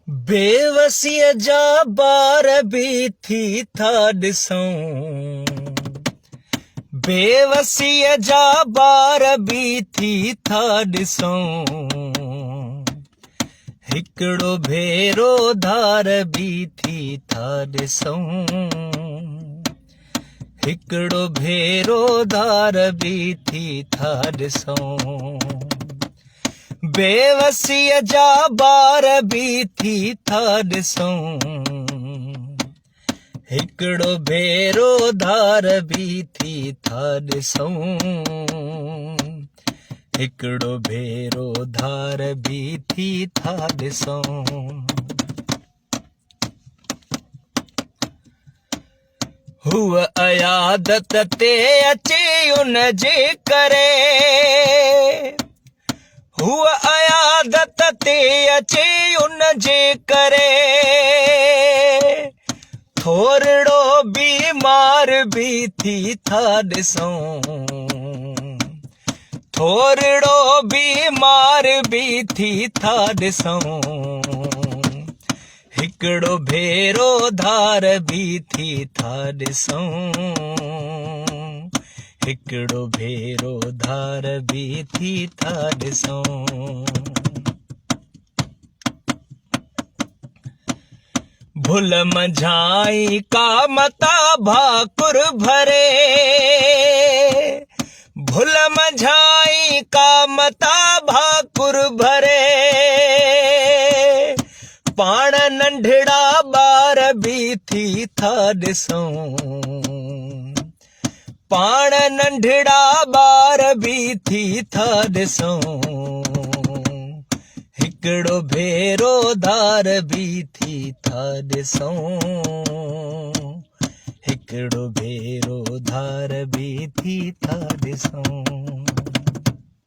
بيوسيء جا بار به ٿي ٿا ڏسون. بيوسيء جا بار به ٿي ٿا ڏسون. هڪڙو ڀيرو ڌار به ٿي ٿا ڏسون. هڪڙو ڀيرو ڌار به ٿي ٿا ڏسون. بيوسيء جا بار به ٿي ٿا ڏسون. هڪڙو ڀيرو ڌار به ٿي ٿا ڏسون. هڪڙو ڀيرو ڌار به ٿي ٿا ڏسون. هوء عيادت تي اچي ان جي ڪري. هوء عيادت تي اچي ان جي ڪري. ٿورڙو بيمار به ٿي ٿا ڏسون. ٿورڙو بيمار به ٿي ٿا ڏسون. هڪڙو ڀيرو ڌار به ٿي ٿا ڏسون. هڪڙو ڀيرو ڌار به ٿي ٿا ڏسون. ڀل منجهائين ڪا متا ڀاڪر ڀري. ڀل منجهائين ڪا متا ڀاڪر ڀري. پاڻ ننڍڙا ٻار به ٿي ٿا ڏسون. پاڻ ننڍڙا ٻار به ٿي ٿا ڏسون. هڪڙو ڀيرو ڌار به ٿي ٿا ڏسون. هڪڙو ڀيرو ڌار به ٿي ٿا ڏسون.